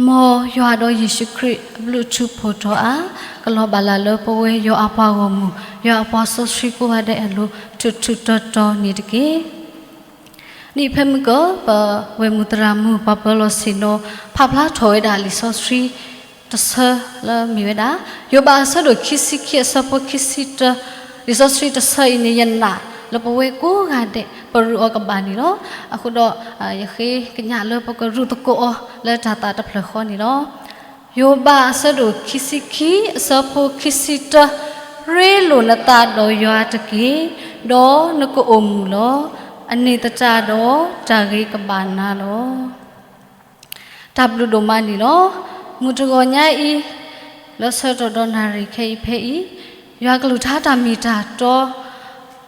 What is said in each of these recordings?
မ်ယွၤဒီးယ့ၣ်ၡူးခရံာ်အဘျုးအထူးဖှိၣ်ထီၣ်အါ, ကလီၤဘၣ်လၢ်လၢပဝဲယွၤအပှၤဂီၢ်မုၢ်, ယွၤအပှၤစီဆှံကိးဂၤဒဲးအလိၤ ထူးထူးတီၤတီၤန့ၣ်တက့ၢ်. နံၣ်ဖဲမုၢ်ကၢၢ် ပဝဲမုၢ်သရၣ်မုၣ် ပှၤပၢၤလီၢ်ဆ့ၣ်နီၤ ဖးဖျါထီၣ်ဝဲဒၣ်လံာ်စီဆှံတဆၢလၢမ့ၢ်ဝဲဒၣ် ယိၤဘးအဆၢဒိၣ်ခံဆံခံအဆၢဖိခံဆံတၢ, လံာ်စီဆှံတဆၢအံၤန့ၣ် ယနာ်လၢပဝဲကိးဂၤဒဲး ပရူးအီၤကဘၣ်န့ၣ်လီၤ. အဃိဒီး ယဃ့ကညးလၢပကရူးသကိးအီၤလၢတၢ်သးတဖျၢၣ်ဃီန့ၣ်လီၤ. ယိၤဘးအဆၢဒိၣ်ခံဆံခံအဆၢဖိခံဆံတၢ, ရ့လိာ်နသးဒီးယွၤတက့ၢ်, ဒီးနကအိၣ်မုာ်လီၤ. အန့ၣ်သတးဒီးတၢ်ဂ့ၤကဘၣ်နၤလီၤ. တၢ်ဘျုးဒိၣ်မးန့ၣ်လီၤ. မုၢ်တဂီၤညါအံၤ လၢဆၢကတီၢ်ဒီးနၣ်ရံၣ်ခဲအံၤဖဲအံၤ, ယွၤကလုၢ်ကထါတၢ်မ့ၢ်တၢ်တီ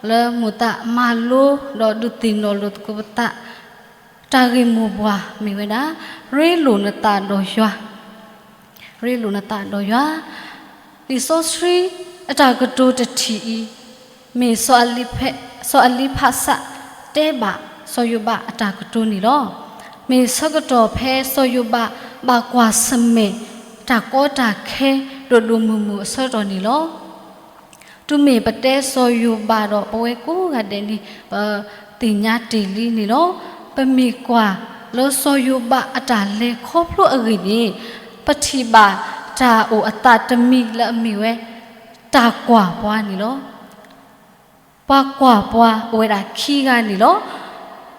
လၢမိၢ်သးမၤလိ ဒီးဒုးသ့ၣ်နီၣ်လိာ်သကိးပသး တၢ်ဂ့ၢ်မိၢ်ပှၢ်မ့ၢ်ဝဲဒၣ် ရ့လိာ်နသးဒီးယွၤ ရ့လိာ်နသးဒီးယွၤ. လံာ်စီဆှံအတၢ်ကတိၤတထံၣ်အံၤ မ့ၢ်စီၤအလံဖးစးတဲဘၣ်စီၤယိၤဘးအတၢ်ကတိၤန့ၣ်လီၤ. မ့ၢ်ဆၢကတီၢ်ဖဲစီၤယိၤဘးဘၣ်ကွၢ်ဆၢၣ်မဲာ် တၢ်ကီတၢ်ခဲဒိၣ်ဒိၣ်မုၢ်မုၢ်အဆၢကတီၢ်န့ၣ်လီၤ. တုၤမ့ၢ်ပတဲစီၤယိၤဘးဒီး ပဝဲကိးဂၤဒဲးန့ၣ် ပသ့ၣ်ညါတ့ၢ်လံန့ၣ်လီၤ. ပမ့ၢ်ကွၢ်လၢစီၤယိၤဘးအတၢ်လဲၤခီဖျိအဂ့ၢ်န့ၣ် ပထံၣ်ဘၣ်တၢ်အိၣ်အသးတမံၤလၢအမ့ၢ်ဝဲ တၢ်ကွၢ်ပှၤန့ၣ်လီၤ. ပှၤကွၢ်ပှၤအိၣ်ဝဲဒၣ်ခံဂၤန့ၣ်လီၤ.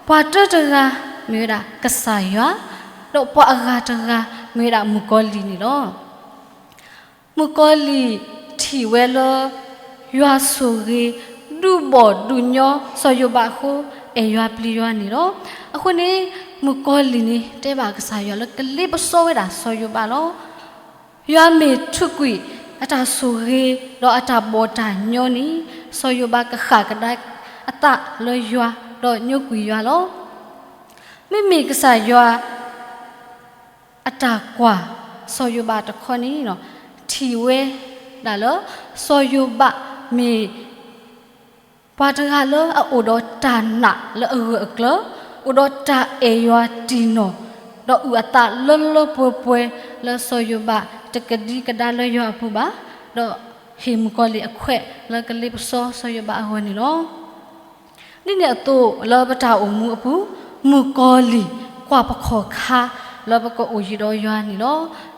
ပှၤတၢတဂၤမ့ၢ်ဝဲဒၣ်ကစၢ်ယွၤ, ဒီးပှၤအဂၤတဂၤမ့ၢ်ဝဲဒၣ်မုၣ်ကီၤလံၢ်န့ၣ်လီၤ. မုၣ်ကီၤလံၢ်ထံၣ်ဝဲလၢ ယွၤဆိၣ်ဂ့ၤ ဒုးဘီၣ်ဒုးညီစီၤယိၤဘးအဃိ အဲၣ်ယွၤပျံၤယွၤန့ၣ်လီၤ. အဃိန့ၣ် မုၣ်ကီၤလံၢ်န့ၣ် တဲဘၣ်ကစၢ်ယွၤလၢကလ့ပစီဝဲဒၣ်စီၤယိၤဘးလီၤ. ယွၤမ့ၢ်ထုးကွံာ်အတၢ်ဆိၣ်ဂ့ၤ ဒီးအတၢ်ဘီၣ်တၢ်ညီန့ၣ် စီၤယိၤဘးကဃၣ်ကဒါအသးလၢယွၤ ဒီးညိကွံာ်ယွၤလီၤ. မ့မ့ၢ်ကစၢ်ယွၤ အတၢ်ကွၢ်စီၤယိၤဘးတခီန့ၣ် ထံၣ်ဝဲဒၣ်လၢ စီၤယိၤဘးမ့ၢ် ပှၤတဂၤလၢအအိၣ်ဒီးတၢ်နာ်လၢအဂၢၢ်အကျၢၤ, အိၣ်ဒီးတၢ်အဲၣ်ယွၤတံၢ်နီၢ်, ဒီးအုၣ်အသးလၢလၢပှဲၤပှဲၤလၢစီၤယိၤဘးတကဒံကဒါလၢယွၤအပူၤဘၣ်, ဒီးဟ့ၣ်မုၣ်ကီၤလံၢ်အခွဲးလၢကလ့ပစီစီၤယိၤဘးအဂီၢ်န့ၣ်လီၤ. ဒ်န့ၣ်အသိးလၢပတၢ်အိၣ်မူအပူၤ, မုၣ်ကီၤလံၢ်ကွၢ်ပခီၣ်ခါလၢပကအိၣ်ယံၤဒီးယွၤန့ၣ်လီၤ.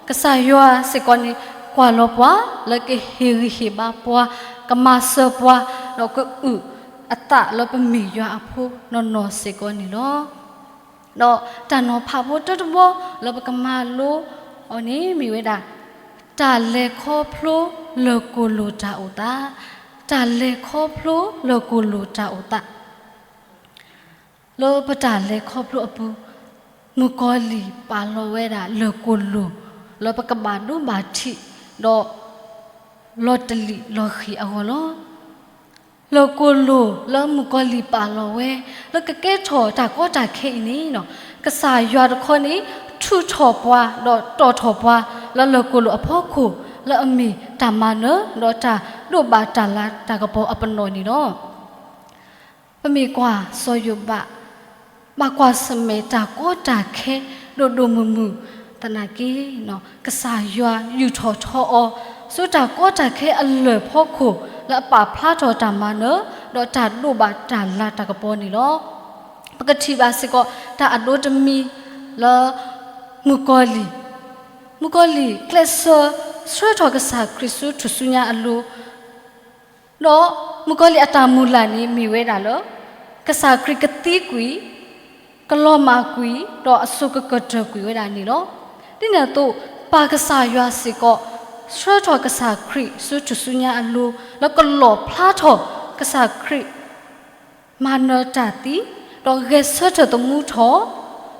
ကစၢ်ယွၤစ့ၢ်ကီးန့ၣ် ကွၢ်လီၤပှၤလၢကဟ့ၣ်ဂံၢ်ဟ့ၣ်ဘါပှၤ, ကမၤစၢၤပှၤ, ဒီးကအုၣ်အသးလၢပမ့ၢ်ယွၤအဖိနီၢ်နီၢ်စ့ၢ်ကီးန့ၣ်လီၤ. ဒီးတၢ်နီၤဖးဖိတၢတဘီလၢပကမၤလိအီၤန့ၣ်မ့ၢ်ဝဲဒၣ် တၢ်လဲၤခီဖျိလၢၢ်ကိၢ်လိၢ်တၢ်အိၣ်သး, တၢ်လဲၤခီဖျိလၢၢ်ကိၢ်လိၢ်တၢ်အိၣ်သး လၢပတၢ်လဲၤခီဖျိအပူၤ, မုၣ်ကီၤလံၢ်ပာ်လီၤဝဲဒၣ်လၢၢ်ကိၢ်လိၢ် လၢပကဘၣ်ဒိဘၣ်ထံး ဒီးလီၤတလံာ်လီၤဃံၤအဂီၢ်လီၤ. လၢၢ်ကိၢ်လိၢ်လၢမုၣ်ကီၤလံၢ်ပာ်လီၤဝဲ လၢကကဲထီၣ်တၢ်ကီတၢ်ခဲအံၤန့ၣ်, ကစၢ်ယွၤတခီန့ၣ် ထုးထီၣ်ပှၤ ဒီးတီၢ်ထီၣ်ပှၤ လၢလၢၢ်ကိၢ်လိၢ်အဖီခိၣ် လၢအမ့ၢ်တၢ်မၤနၢၤ ဒီးတၢ်ဒိးဘၣ်တၢ်လၤတၢ်ကပီၤအပနီၣ်န့ၣ်လီၤ. ပမ့ၢ်ကွၢ်စီၤယိၤဘး ဘၣ်ကွၢ်ဆၢၣ်မဲာ်တၢ်ကီတၢ်ခဲဒိၣ်ဒိၣ်မုၢ်မုၢ်သနာ်က့, ကစၢ်ယွၤယူာ်ထီၣ်ထီအီၤ ဆူတၢ်ကီတၢ်ခဲအလၢၢ်ဖီခိၣ် လၢအပာ်ဖျါထီၣ်တၢ်မၤနၢၤ ဒီးတၢ်ဒိးဘၣ်တၢ်လၤတၢ်ကပီၤန့ၣ်လီၤ. ပကထံၣ်ဘၣ်စ့ၢ်ကီး တၢ်အဒိတမံၤလၢ မုၣ်ကီၤလံၢ်, မုၣ်ကီၤလံၢ်ကျဲးစၢးဆှၢထီၣ်ကစၢ်ခရံာ်ဆူထူၣ်စုညါအလိၤ ဒီးမုၣ်ကီၤလံၢ်အတၢ်မုၢ်လၢ်န့ၣ်မ့ၢ်ဝဲဒၣ်လၢ ကစၢ်ခရံာ်ကသံကွံာ်, ကလီၤမၢ်ကွံာ်, ဒီးအစိကကတၢၢ်ကွံာ်ဝဲဒၣ်န့ၣ်လီၤ. ဒ်န့ၣ်အသိး ပၢ်ကစၢ်ယွၤစ့ၢ်ကီး ဆှၢထီၣ်ကစၢ်ခရံာ်ဆူထူၣ်စုညါအလိၤ လၢကလီၣ်ဖျါထီၣ်ကစၢ်ခရံာ် မၤနၢၤတၢ်သံ, ဒီးဂဲၤဆၢထၢၣ်သမူထီၣ်,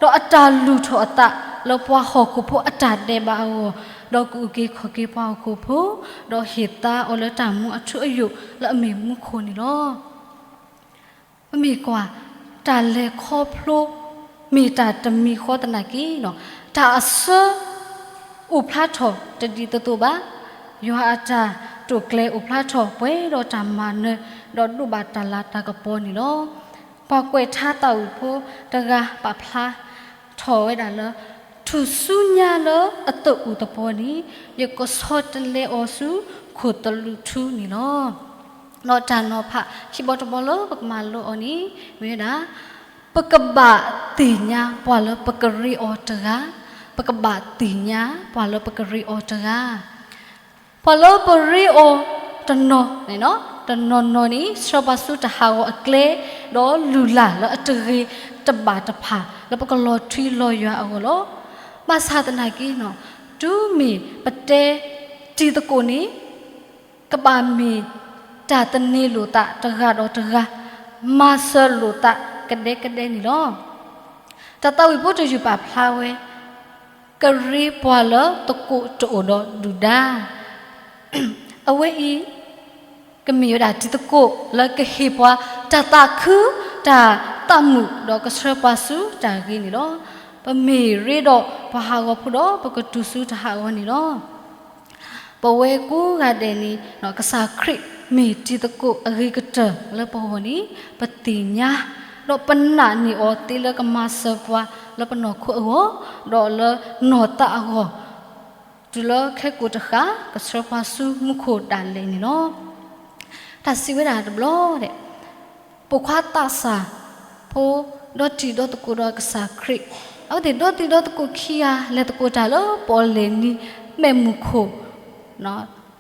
ဒီးအတၢ်လုၢ်ထီၣ်အသးလၢပှၤဟီၣ်ခိၣ်ဖိအတၢ်ဒဲးဘးအဂီၢ်, ဒီးကအုၣ်က့ၤခီၣ်က့ၤပှၤဟီၣ်ခိၣ်ဖိ, ဒီးဟ့ၣ်သါအီၤလၢတၢ်မူအထူအယိာ်လၢအမ့ၢ်မူခိၣ်န့ၣ်လီၤ. ပမ့ၢ်ကွၢ် တၢ်လဲၤခီဖျိ မ့ၢ်တၢ်တမံၤဃီသနာ်က့, တၢ်အဆၢ အိၣ်ဖျါထီၣ်တဒ်သိးသိးဘၣ်. ယွၤအတၢ်တိာ်ကျဲၤအိၣ်ဖျါထီၣ်ပှဲၤဒီးတၢ်မၤနၢၤ ဒီးဒိးဘၣ်တၢ်လၤတၢ်ကပီၤန့ၣ်လီၤ. ပှၤကွဲးထါသးဝံၣ်ဖိတဂၤပာ်ဖျါထီၣ်ဝဲဒၣ်လၢ ထူၣ်စုညါလၢအသအိၣ်သပှီၤန့ၣ် ယကဆီတလဲအီၤဆူခိၣ်သလုးထူန့ၣ်လီၤ. ဒီးတၢ်နီၤဖးခံဘီတဘီလၢပကမၤလိအီၤန့ၣ် မ့ၢ်ဝဲဒၣ် ပကဘၣ်သ့ၣ်ညါပှၤလၢပကရ့အီၤတဂၤ, ပကဘၣ်သ့ၣ်ညါပှၤလၢပကရ့အီၤတဂၤ ပှၤလၢပရ့အီၤတနီၤန့ၣ်, တနီၤနီၤန့ၣ် ဆှၢပှၤဆူတၢ်ဟးဂီၤအကျဲ, ဒီးလုၢ်လၢ်လၢအတဂ့ၤတဘၣ်တဖၣ် လၢပကလီၤထွံလီၤယွၤအဂီၢ်လီၤ. ဘၣ်ဆၣ်သနာ်က့န့ၣ် တုၤမ့ၢ်ပတဲတံၤသကိးန့ၣ် ကဘၣ်မ့ၢ်တၢ်သန့ၤလိာ်သးတဂၤဒီးတဂၤ, မၤစၢၤလိာ်သးကဒဲကဒဲန့ၣ်လီၤ. တၢ်သးဝံၣ်ဖိတယုၢ်ပာ်ဖျါဝဲ ကရ့ပှၤလၢသကိးတအိၣ်ဒီးဒုၣ်ဒါ အဝဲအံၤ ကမ့ၢ်ဝဲဒၣ်တံၤသကိးလၢကဟ့ၣ်ပှၤတၢ်သးခု, တၢ်သးမုာ် ဒီးကဆှၢပှၤဆူတၢ်ဂ့ၤန့ၣ်လီၤ. ပမ့ၢ်ရ့ဒီးပှၤဟးဂီၤဖိဒီး ပကတုၤဆူတၢ်ဟးဂီၤန့ၣ်လီၤ. ပဝဲကိးဂၤဒဲးန့ၣ် ကစၢ်ခရံာ်မ့ၢ်တံၤသကိးအဂ့ၤကတၢၢ်လၢပဂီၢ်န့ၣ် ပသ့ၣ်ညါ ဒီးပနာ်န့ၢ်အီၤသ့လၢကမၤစၢၤပှၤလၢပနီၢ်ခိအဂီၢ်, ဒီးလၢနီၢ်သးအဂီၢ်, တုၤလၢခဲကိာ်တဃၣ် ကဆှၢပှၤဆူမူခိၣ်ဒၣ်လဲာ်န့ၣ်လီၤ. တၢ်စံးဝဲဒၣ်တဘျီဒဲး ပိာ်ခွါသးစၢ်ဖိ ဒီတံၤဒီသကိးဒီးကစၢ်ခရံာ်, အဝဲသ့ၣ်ဒီတံၤဒီသကိးခံဂၤ လဲၤသကိးတၢ်လၢပီၣ်လဲၣ်နံၤမဲာ်မုၢ်ခိၣ်,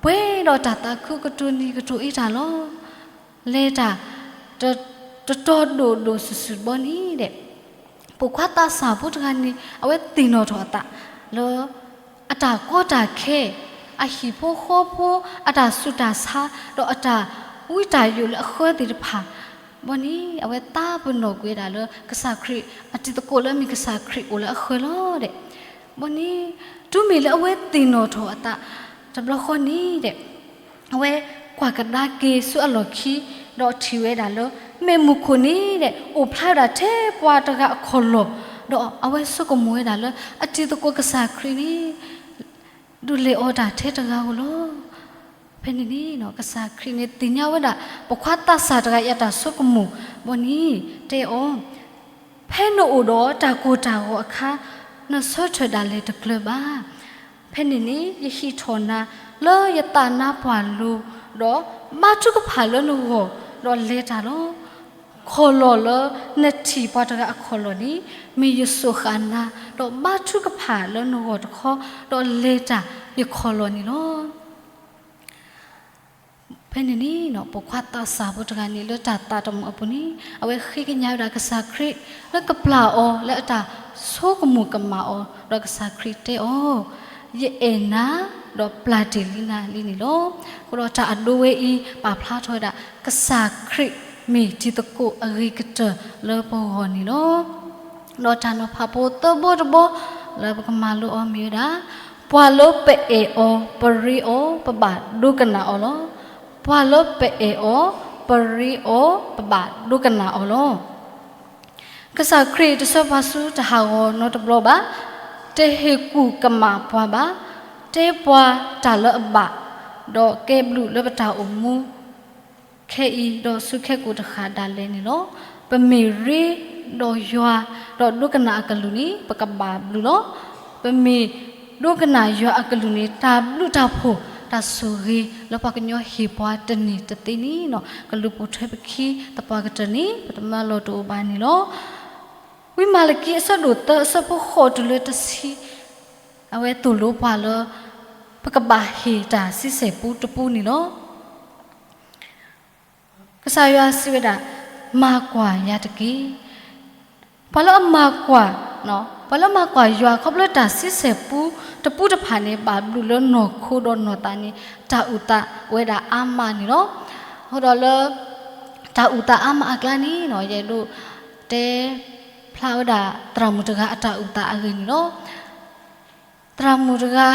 ပှဲၤဒီးတၢ်သးခုကတိၤနံၤကတိၤအ့တၢ်လီၤ. လဲၤတၢ် တတီၤဒိၣ်ဒိၣ်ဆူၣ်ဆူၣ်တဘျီန့ၣ်ဒဲး ပိာ်ခွါသးစၢ်ဖိတဂၤန့ၣ် အဝဲသ့ၣ်နီၣ်ထီၣ်အသးလၢ အတၢ်ကီတၢ်ခဲ, အဟံၣ်ဖိဃီဖိ, အတၢ်ဆူးတၢ်ဆါ, ဒီးအတၢ်ဝံတၢ်ယိးလၢအဃၢသ့ၣ်တဖၣ်, ဘီန့ၣ် အဝဲသးပ့ၤနီၣ်ကွံာ်ဝဲဒၣ်လၢ ကစၢ်ခရံာ်အတံၤသကိးလၢအမ့ၢ်ကစၢ်ခရံာ်အိၣ်လၢအဃၢလီၤဒဲး. ဘီန့ၣ် တုၤမ့ၢ်လၢအဝဲသ့ၣ်နီၣ်ထီၣ်အသးတဘျီဃီန့ၣ်ဒဲး အဝဲကွၢ်ကဒါက့ၤဆူအလီၢ်ခံ, ဒီးထံၣ်ဝဲဒၣ်လၢ မဲာ်မုၢ်ခိၣ်န့ၣ်ဒဲး အိၣ်ဖျါဝဲဒၣ်ထဲပှၤတဂၤအခီၣ်လီၢ်, ဒီးအဝဲဆိကမိၣ်ဝဲဒၣ်လၢ အတံၤသကိးကစၢ်ခရံာ်န့ၣ် ဒုးလဲၤအီၤတၢ်ထဲတဂၤဧိၤလီၤ. ဖဲန့ၣ်န့ၣ် ကစၢ်ခရံာ်န့ၣ်သ့ၣ်ညါဝဲဒၣ် ပိာ်ခွါသးစၢ်တဂၤအံၤအတၢ်ဆိကမိၣ်, ဘီန့ၣ် တဲအီၤ, ဖဲနအိၣ်ဒီးတၢ်ကိၢ်တၢ်ဂီၤအခါ နဆၢထၢၣ်ဒၣ်လဲာ်တကျၢၤဘၣ်. ဖဲန့ၣ်န့ၣ် ယဟံးထီၣ်နၤလၢယသးနါပှၢ်လိၤ, ဒီးဘါထုကဖၣ်လၢနဂီၢ်, ဒီးလဲၤတၢ်လီၤ. ခီၣ်လီၢ်လၢနထံၣ်ပှၤတဂၤအခီၣ်လီၢ်န့ၣ် မ့ၢ်ယစိာ်ဃာ်နၤ, ဒီးဘါထုကဖၣ်လၢနဂီၢ်တခီ, ဒီးလဲၤတၢ်ယခီၣ်လီၢ်န့ၣ်လီၤ. ဖဲန့ၣ်န့ၣ် ပိာ်ခွါသးစၢ်ဖိတဂၤန့ၣ် လၢတၢ်သးတမုာ်အပူၤန့ၣ် အဝဲဃ့ကညးဝဲဒၣ်ကစၢ်ခရံာ် လၢကပျၢ်အီၤလၢအတၢ်ဆိကမိၣ်ကမၣ်အီၤ, ဒီးကစၢ်ခရံာ်တဲအီၤ, ယအဲၣ်နၤ, ဒီးပျၢ်တ့ၢ်လံနၤလံန့ၣ်လီၤ. အဃိဒီးတၢ်အဒိဝဲအံၤ ပာ်ဖျါထီၣ်ဝဲဒၣ် ကစၢ်ခရံာ်မ့ၢ်တံၤသကိးအဂ့ၤကတၢၢ်လၢပဂီၢ်န့ၣ်လီၤ. ဒီးတၢ်နီၤဖးဖိသၢဘီတဘီ လၢပကမၤလိအီၤမ့ၢ်ဝဲဒၣ်, ပှၤလၢပအဲၣ်အီၤ ပရ့အီၤ ပဘၣ်ဒိကနၣ်အီၤလီၤ. ပှၤလၢပအဲၣ်အီၤ ပရ့အီၤ ပဘၣ်ဒိကနၣ်အီၤလီၤ. ကစၢ်ခရံာ်တဆှၢပှၤဆူတၢ်ဟးဂီၤနီတဘျီဘၣ်, တဟ့ၣ်ကူၣ်ကမၣ်ပှၤဘၣ်, တဲပှၤတၢ်လၢအဘၣ်, ဒီးကဲဘျုးလၢပတၢ်အိၣ်မူ ခဲအံၤ ဒီးဆူခဲကိာ်တဃၣ်ဒၣ်လဲာ်န့ၣ်လီၤ. ပမ့ၢ်ရ့ဒီးယွၤ ဒီးဒိကနၣ်အကလုၢ်န့ၣ် ပကဘၣ်ဘျုးလီၤ. ပမ့ၢ်ဒိကနၣ်ယွၤအကလုၢ်န့ၣ် တၢ်ဘျုးတၢ်ဖှိၣ် တၢ်ဆိၣ်ဂ့ၤလၢပှၤကညီဟ့ၣ်ပှၤတန့ၢ်တသ့န့ၣ် ကလူၤပိာ်ထွဲပခံသပှၢ်ကတၢၢ်န့ၣ် ပတမၢလီၤတအိၣ်ဘၣ်န့ၣ်လီၤ. ဝံမၤလကံအဆၢဒိၣ်သၢ အဆၢဖိဃိးတုၤလၢတဆံ အဝဲသိၣ်လိပှၤလၢ ပကဘၣ်ဟ့ၣ်တၢ်ဆံဆဲၣ်ပူတပူန့ၣ်လီၤ. ကစၢ်ယွၤစံးဝဲဒၣ်, မၤကွၢ်ယၤတက့ၢ်. ပှၤလၢအမၤကွၢ်, ပှၤလၢအမၤကွၢ်ယွၤခီဖျိတၢ်ဆံဆဲၣ်ပူတပူတဖၣ်န့ၣ် ဘၣ်ဘျုးလၢနီၢ်ခိဒီးနီၢ်သးန့ၣ် တၢ်အုၣ်သးဝဲဒၣ်အါမးန့ၣ်လီၤ. အဃိဒီးလၢ တၢ်အုၣ်သးအါမးအကျါန့ၣ် ယအဲၣ်ဒိးတဲဖျါဝဲဒၣ် သရၣ်မုၣ်တဂၤအတၢ်အုၣ်သးအဂ့ၢ်န့ၣ်လီၤ. သရၣ်မုၣ်တဂၤ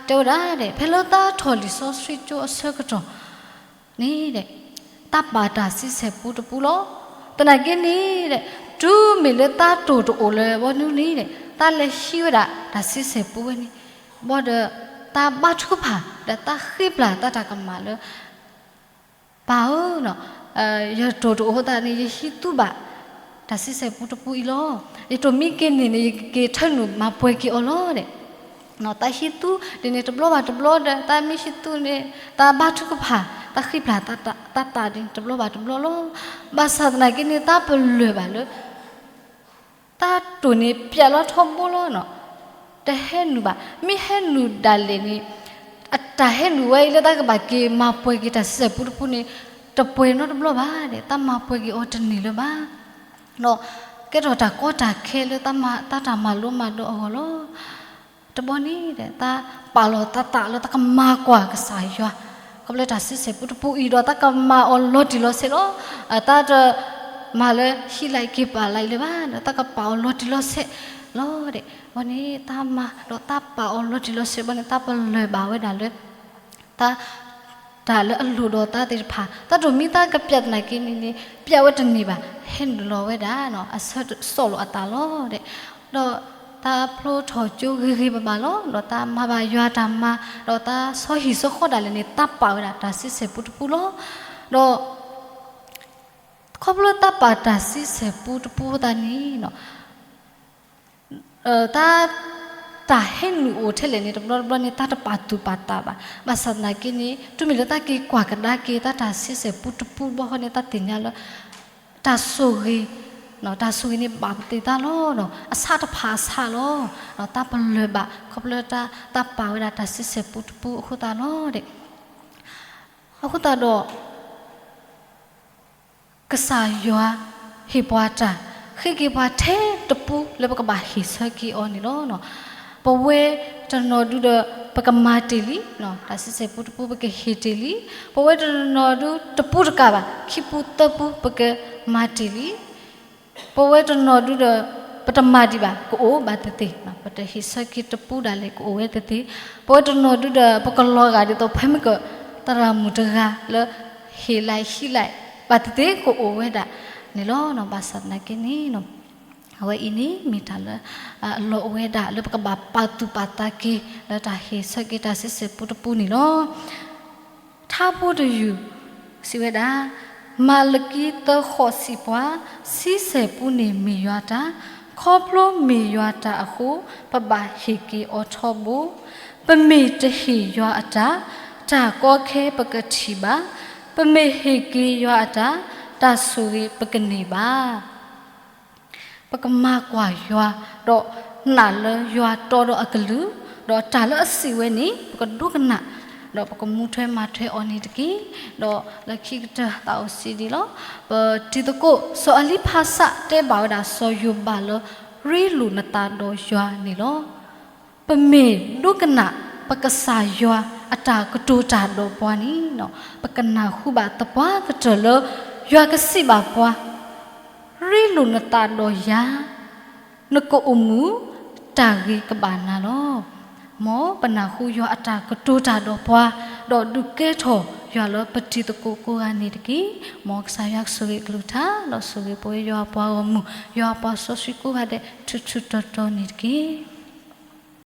တဲဝဲဒၣ်ဒဲး ဖဲလၢသးထီၣ်လံာ်စီဆှံကၠိအဆၢကတီၢ်န့ၣ်ဒဲး သးပာ်တၢ်ဆံဆဲၣ်ပူတပူလီၤ. သနာ်က့န့ၣ်ဒဲး တုၤမ့ၢ်လၢသးတိၢ်တအိၣ်လၢၤဘီန့ၣ်ဒဲး သးလဲၤဟံးဝဲဒၣ်တၢ်ဆံဆဲၣ်ပူဝဲန့ၣ် ဘၣ်ဒီး သးဘါထုကဖၣ် ဒီးသးဃ့ပျၢ်သးတၢ်ကမၣ်လၢ ပၢ်ဧၢ, ယတိၢ်တအိၣ်အဃိသတးန့ၣ် ယဟံးသုဘၣ်. တၢ်ဆံဆဲၣ်ပူတပူအံၤလီၤ. ယတိၢ်မံက့ၤန့ၣ်န့ၣ် ယကက့ၤထၢနုာ်မၤပှဲၤက့ၤအီၤလီၤဒီး, တၢ်ဟံးသူဒ်န့ၣ် တဘျီဘၣ်တဘျီဒီး တၢ်မ့ၢ်ဟံးသူန့ၣ် တၢ်ဘါထုကဖၣ် တၢ်ဃံဖျါ တၢ်သးဒ်န့ၣ် တဘျီဘၣ်တဘျီလီၤ. ဘၣ်ဆၣ်သနာ်က့န့ၣ် တၢ်ပလၢၢ်ဘၣ်လၢ တၢ်တိၢ်န့ၣ် ပျဲလီၤထီဘိလီၤ. တဟဲနုာ်ဘၣ်. မ့ၢ်ဟဲနုာ်ဒၣ်လဲာ်န့ၣ်, အတၢ်ဟဲနုာ်ဝဲအံၤလၢတၢ်ကဘၣ်က့ၤမၤပှဲၤက့ၤတၢ်ဆံဆဲၣ်ပူတပူန့ၣ်, တပှဲၤနီတဘျီဘၣ်ဒီး တၢ်မၤပှဲၤက့ၤအီၤတန့ၢ်လၢၤဘၣ်. ဒီးကဲထီၣ်တၢ်ကီတၢ်ခဲလၢ တၢ်တၢ်မၤလိမၤဒိးအဂီၢ်လီၤ. တဘျီန့ၣ်ဒီး တၢ်ပာ်လီၤတၢ်သးလၢတၢ်ကမၤကွၢ်ကစၢ်ယွၤ, ခီဖျိတၢ်ဆံဆဲၣ်ပူတပူအံၤဒီး တၢ်ကမၤအီၤလီၤတံၢ်လီၤဆဲးလီၤ. တၢ်တမၤလၢဟံးလၢက့ၤပာ်လၢလၢၤဘၣ်ဒီး တၢ်ကပာ်အီၤလီၤတံၢ်လီၤဆဲးလီၤဒီး, ဘၣ်န့ၣ် တၢ်မၤဒီးတၢ်ပာ်အီၤလီၤတံၢ်လီၤဆဲးဘၣ်န့ၣ် တၢ်ပလၢၢ်ဘၣ်ဝဲဒၣ်လၢ တၢ် တၢ်လၢအလိၣ်ဒီးတၢ်သ့ၣ်တဖၣ်, တၢ်တိၢ်မံတၢ်ကပျဲသနာ်က့န့ၣ်န့ၣ် ပျဲဝဲတန့ၢ်ဘၣ်, ဟဲနုာ်လီၤဝဲဒၣ် အဆၢကတီၢ်လိာ်အသးလီၤဒီး, ဒီးတၢ်ဖျိထီၣ်ကၠိဂ့ၤဂ့ၤဘၣ်ဘၣ်လီၤ. ဒီးတၢ်မၤဘၣ်ယွၤတၢ်မၤ, ဒီးတၢ်ဆီဟံၣ်ဆီဃီဒၣ်လဲာ်န့ၣ် တၢ်ပာ်ဝဲဒၣ်တၢ်ဆံဆဲၣ်ပူတပူလီၤ. ဒီး ခီဖျိတၢ်ပာ်တၢ်ဆံဆဲၣ်ပူတပူသတးန့ၣ် တၢ် တၢ်ဟဲနုာ်အိၣ်ထဲလဲၣ်န့ၣ် တဘျီတဘျီန့ၣ် တၢ်တပာ်သူၣ်ပာ်သးဘၣ်. ဘၣ်ဆၣ်သနာ်က့န့ၣ် တုၤမ့ၢ်လၢတၢ်က့ၤကွၢ်ကဒါက့ၤ တၢ်တၢ်ဆံဆဲၣ်ပူတပူတဘျီဃီန့ၣ် တၢ်သ့ၣ်ညါလၢ တၢ်ဆိၣ်ဂ့ၤ, တၢ်ဆိၣ်ဂ့ၤန့ၣ်ဘၣ်ပသ့ၣ်တၢ်လီၤ. အဆၣ်တဖၣ်အဆၣ်လီၤ. တၢ်ပလၢၢ်ဘၣ် ခီဖျိတၢ် တၢ်ပာ်ဝဲဒၣ်တၢ်ဆံဆဲၣ်ပူတပူအဃိသတးလီၤဒီး, အဃိသတးဒီး ကစၢ်ယွၤဟ့ၣ်ပှၤတၢ်, ဃ့က့ၤပှၤထဲတပူလၢပကဘၣ်ဟ့ၣ်ဆၢက့ၤအီၤန့ၣ်လီၤ. ပဝဲတနီၤဒုဒီး ပကမၤတ့ၢ်လံ, တၢ်ဆံဆဲၣ်ပူတပူပကဟ့ၣ်တ့ၢ်လံ. ပဝဲတနီၤဒုတပူတကးဘၣ် ခံပူသၢပူပကမၤတ့ၢ်လံ. ပဝဲတနီၤဒုဒီး ပတမၤဒံးဘၣ် ကအိၣ်ဘၣ်သ့ၣ်သ့ၣ်, ပတဟ့ၣ်ဆၢက့ၤတပူဒၣ်လဲာ် ကအိၣ်ဝဲသ့ၣ်သ့ၣ်. ပဝဲတနီၤဒုဒီး ပကလီၤဂာ်ဒ်သိး ဖဲမ့ၢ်က သရၣ်မုၣ်တဂၤလၢ ဟ့ၣ်လၢဟံးလၢ ဘၣ်သ့ၣ်သ့ၣ်ကအိၣ်ဝဲဒၣ်န့ၣ်လီၤ. ဘၣ်ဆၣ်သနာ်က့န့ၣ် အဝဲအံၤန့ၣ် မ့ၢ်တၢ်လၢ အလီၢ်အိၣ်ဝဲဒၣ်လၢ ပကဘၣ်ပာ်သူၣ်ပာ်သးက့ၤ လၢတၢ်ဟ့ၣ်ဆၢက့ၤတၢ်ဆံဆဲၣ်ပူတပူန့ၣ်လီၤ. ထါဖိတယုၢ် စံးဝဲဒၣ်, မၤလကံသၢဃိးစံးပှၤ, ဆံဆဲၣ်ပူန့ၣ်မ့ၢ်ယွၤတၢ်, ခီဖျိမ့ၢ်ယွၤတၢ်အဃိ, ပဘၣ်ဟ့ၣ်က့ၤအီၤထီဘိ. ပမ့ၢ်တဟ့ၣ်ယွၤအတၢ်, တၢ်ကီခဲပကထံၣ်ဘၣ်. ပမ့ၢ်ဟ့ၣ်က့ၤယွၤအတၢ်, တၢ်ဆိၣ်ဂ့ၤပကန့ၢ်ဘၣ်. ပကမၤကွၢ်ယွၤ, ဒီးနာ်လၢယွၤတီဒီးအကလုၢ်, ဒီးတၢ်လၢအစံးဝဲန့ၣ် ပကဒိကနၣ်, ဒီးပကမူထွဲမၤထွဲအီၤန့ၣ်တက့ၢ်. ဒီးလၢခံကတၢၢ်သးအိၣ်စံးဒ်လီၤ, ပတံၤသကိး စီၤအလံဖးစးတဲဘၣ်ဝဲဒၣ်စီၤယိၤဘးလၢ ရ့လိာ်နသးဒီးယွၤန့ၣ်လီၤ. ပမ့ၢ်ဒိကနၣ် ပကစၢ်ယွၤအတၢ်ကတိၤတၢ်ဒီးပှၤန့ၣ်, ပကနၢ်ဟူဘၣ်သပှၢ်ကတၢၢ်လၢ ယွၤကစံးဘၣ်ပှၤ, ရ့လိာ်နသးဒီးယၤ, နကအိၣ်မုာ်, တၢ်ဂ့ၤကဘၣ်နၤလီၤ. မ်ပနၢ်ဟူယွၤအတၢ်ကတိၤတၢ်ဒီးပှၤ, ဒီးဒုးကဲထီၣ်ယွၤလၢပတံၤသကိးကိးဂၤန့ၣ်တက့ၢ်. မ်ကစၢ်ယွၤကဆိၣ်ဂ့ၤအကလုၢ်ကထါ, ဒီးဆိၣ်ဂ့ၤပဝဲယွၤအပှၤဂီၢ်မုၢ်, ယွၤအပှၤစီဆှံကိးဂၤဒဲး ထူးထူးတီၤတီၤန့ၣ်တက့ၢ်.